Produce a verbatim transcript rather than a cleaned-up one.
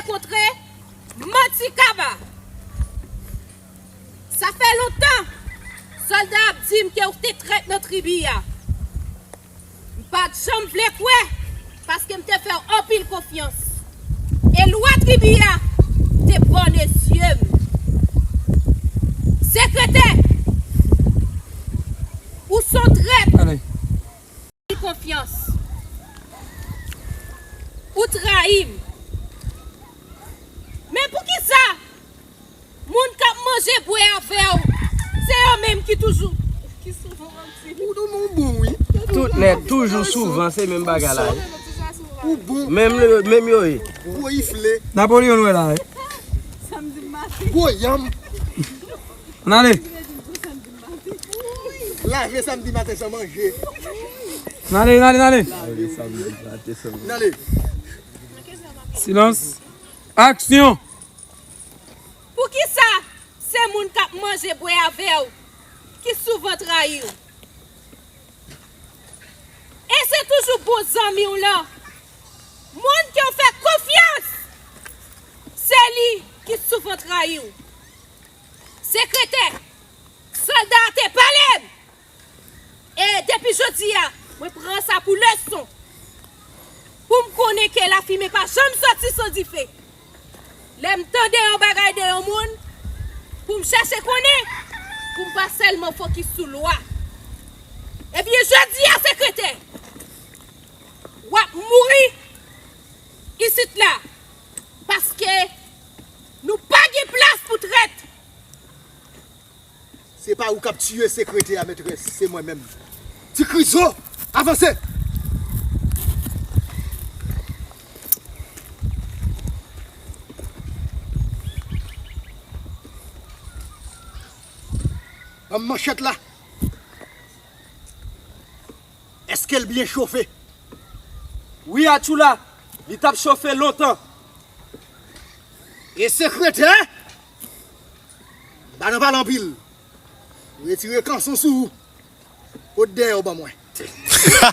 Kontre manti kaba. Sa fè lontan sòlda ap di m ke w te trèt nan tribi a. M pa t janm vle kwè, paske m te fè w anpil konfyans. E lwa tribi a te bòne zye m. Sekretè, ou s on trèt. Konfyans. Ou trayi m. Men poukisa moun k ap manje bwè avè w, se yo menm ki toujou, ki souvan manti? Ou, ou, ou bon, wi. Tout nèt, toujou, souvan, se menm bagay la, wi. Ou bon. Menm le, menm yo ye. Gwo ifle. Napoleon wè la, wi. Gwo yanm. Ann ale. Lave samdi maten san manje. Ann ale, ann ale, ann ale. Ann ale. Silans. Aksyon. Poukisa se moun k ap manje bwè avè w ki souvan trayi w? E se toujou bon zanmi w lan, moun ke w fè konfyans, se li ki souvan trayi w. Sekretè, sòlda a te pale m! E depi jodi a, mwen pran sa pou leson. Pou m konnen ke lafimen pa janm soti san dife. Lè m tande yon bagay de yon moun, pou m chèche konnen, pou m pa sèlman fokis sou lwa. Ebyen, jodi a, sekretè, w ap mouri isit la, paske nou pa gen plas pou trèt. Se pa ou k ap tiye sekretè a, metrès, se mwen menm. Ti Krizo, avanse! Ban m manchèt la. Èske l byen chofe? Wi, Atchoula, li t ap chofe lontan. E sekretè? M pa nan pale anpil. Retire kanson sou ou. Pot dèyè w ban mwen.